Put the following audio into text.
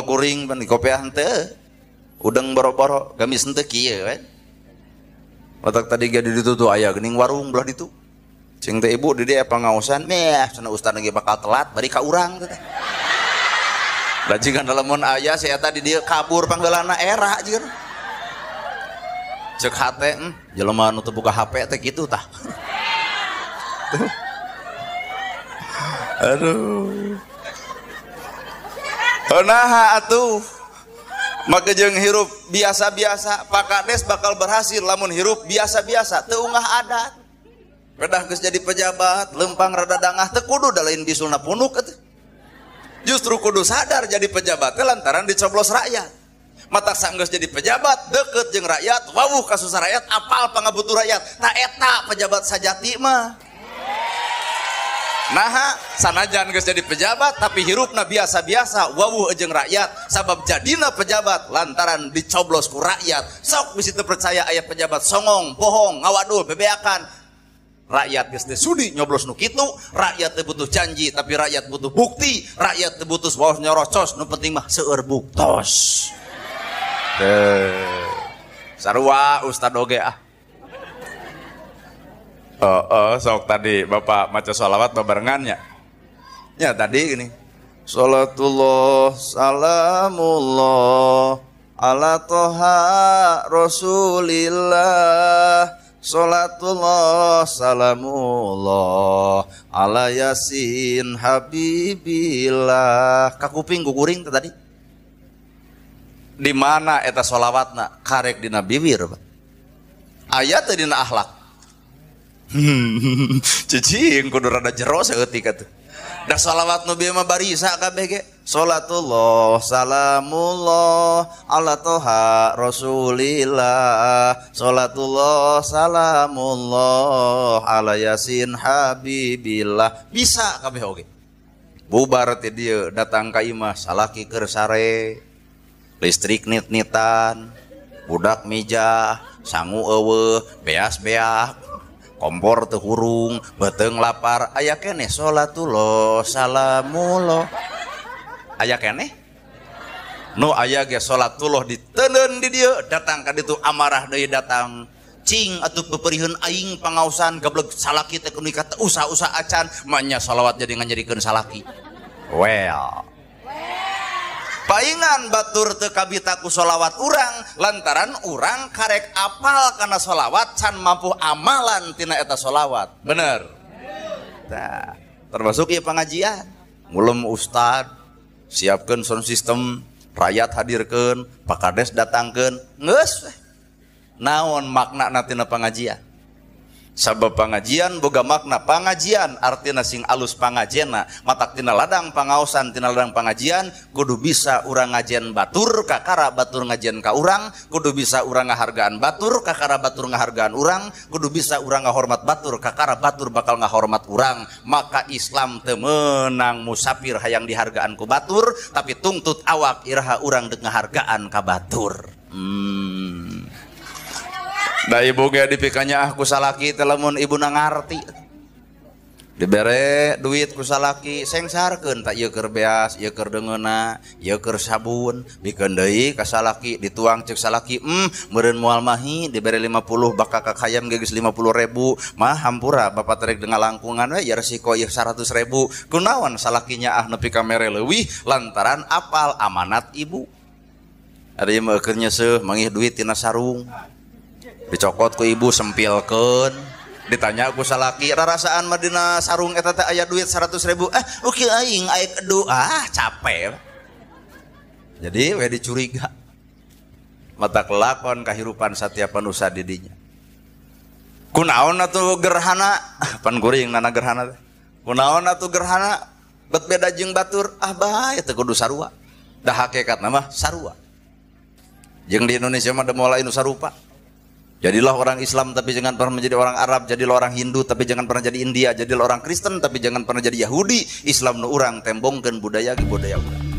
Jempol kuring pan dikopiah henteu. Udeng boro-boro gamis henteu kieu kan. Otak tadi ge di ditu tuh aya geuning warung belah ditu. Cing teh ibu di dieu pangaosan, meh cenah ustad ge bakal telat bari ka urang teh. Da jiga lamun aya si eta di dieu kabur pangheulana era jiga. Cek hate, jelema nu teu buka HP teh kitu tah. Aduh. Naha atuh. Maka jeung hirup biasa-biasa, Pak Kades bakal berhasil lamun hirup biasa-biasa, teu ungah adat. Pedah geus jadi pejabat, lempang rada dangah teu kudu da lain bisulna punuk atuh. Justru kudu sadar jadi pejabat teh lantaran dicoblos rakyat. Matak sanggeus jadi pejabat, deket jeung rakyat, wawuh kasusah rakyat, apal pangabutuh rakyat. Ta eta pejabat sajati mah. Naha sanajan geus jadi pejabat tapi hirupna biasa-biasa, wawuh jeung rakyat, sabab jadina pejabat lantaran dicoblos ku rakyat. Sok bisi teu percaya aya pejabat songong, bohong, ngawadul, bebeakan. Rakyat geus teu sudi nyoblos nu kitu, rakyat teu butuh janji tapi rakyat butuh bukti, rakyat teu butuh waos nyorocos, nu penting mah seueur buktos. Teu. Sarua ustad oge ah. Oh, sok tadi bapak maca sholawat babarengannya. Ya tadi gini. Salatullah salamullah ala toha rasulillah. Salatullah salamullah ala yasin habibillah. Kakuping kukuring tadi. Di mana eta sholawatna? Karek dina bibir. Ayat teh dina akhlak. Cicing kudu rada jero saeutik atuh. Da sholawat nu bieu mah barisa kabeh ge. Salatullah salamullah ala toha rasulillah. Salatullah salamullah ala yasin habibillah. Bisa kabeh oge. Bubar teh dieu datang ka imah salaki keur sare. Listrik nit-nitan, budak mijah, sangu eueuh, beas-beak. Kompor teu hurung, beuteung lapar, aya keneh salatullah salamullah. Aya keneh? Nu aya ge salatullah diteundeun di dieu, datang ka ditu amarah deui datang. Cing atuh peperiheun aing pangaosan gablek salaki teh kudu ka teu usah-usah acan, manya salawat jadi nganyerikeun salaki. Well. Paingan batur teu kabita ku sholawat urang lantaran urang karek apal kana sholawat can mampu amalan tina eta sholawat. Bener? Nah, termasuk ieu pengajian. Ngulem ustad, siapkeun sound system, rakyat hadirkeun, Pak Kades datangkeun, geus weh. Naon maknana tina pengajian? Sabab pengajian boga makna pengajian artina sing alus pangajianna matak tina ladang pangaosan tina ladang pengajian kudu bisa urang ngajian batur kakara batur ngajian ka urang kudu bisa urang ngahargaan batur kakara batur ngahargaan urang kudu bisa urang ngahormat batur kakara batur bakal ngahormat urang. Maka Islam teu meunang musafir hayang dihargaan ku batur tapi tungtut awak iraha urang deuk ngahargaan ka batur. Da ibu ge dipikanya ah ku salaki teh lamun ibuna ngarti. Dibere duit ku salaki sengsarkeun tak ieu keur beas, ieu keur deungeuna, ieu keur sabun, bikeun deui ka salaki dituang ceuk salaki, meureun moal mahi dibere 50 bakal ka hayam ge geus 50.000, mah hampura bapak terek ngalangkungan we ya resiko ieu 100.000. Kunaon salakinya ah nepi ka mere leuwih lantaran apal amanat ibu. Ada ieu mah keur nyeuseuh mangih duit tina sarung. Dicokot ku ibu sempilkeun, ditanya ku salaki rarasaan mah dina sarung eta teh aya duit 100.000, oke aing aing aduh ah capek. Jadi we dicuriga. Mata kelakon kahirupan satiap manusia di dinya. Kunaon atuh gerhana? Pan kuring nana gerhana teh. Kunaon atuh gerhana? Bet beda jeung batur, ah bae teu kudu sarua. Da hakikatna mah sarua. Jeung di Indonesia mah da moal anu sarupa. Jadilah orang Islam tapi jangan pernah menjadi orang Arab, jadilah orang Hindu tapi jangan pernah jadi India, jadilah orang Kristen tapi jangan pernah jadi Yahudi. Islam nu urang tembongkeun budaya ge budaya urang.